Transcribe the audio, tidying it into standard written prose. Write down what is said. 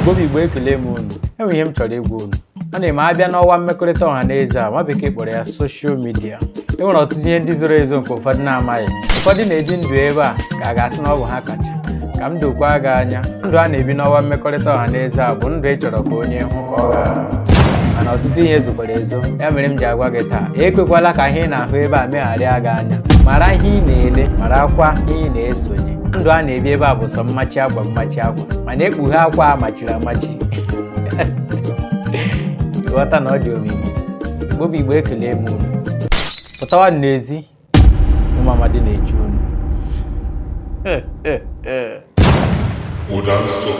Igbo bụ Igbo, ekele m unu. Enwe ihe m chọrọ ịgwa unu. Ọ na-eme abịa n'ọwa mmekọrịta ọha na eze a nwa bekee kpọrọ ya social media, e nwere ọtụtụ ihe ndị zoro ezo nke ụfọdụ na-amaghị. Ụfọdụ na-ebi ndụ ebe a ka a ga-asị na ọ bụ ha kacha. Ka m dokwa gị anya, ndụ a na-ebi n'ọwa mmekọrịta ọha na eze a bụ ndụ ị chọrọ ka onye hụ ka ọ ghara, mana ọtụtụ ihe zokwara ezo. Ya mere m ji agwa gị taa, ekwekwala ka ihe ị na-ahụ ebe a megharịa gị anya. Mara ihe ị na-ele, marakwa ihe ị na-esonye. Ndụ a na-ebi ebe a bụ sọ mmachi akwa, mmachi akwa, mana ekpughe akwa a machiri amachi, ghọta na ọ dị omimi. Igbo bụ Igbo, ekele m unu. Pụtawa n'ezi, ụmụ amadi na-echu unu. Ụda nsọ.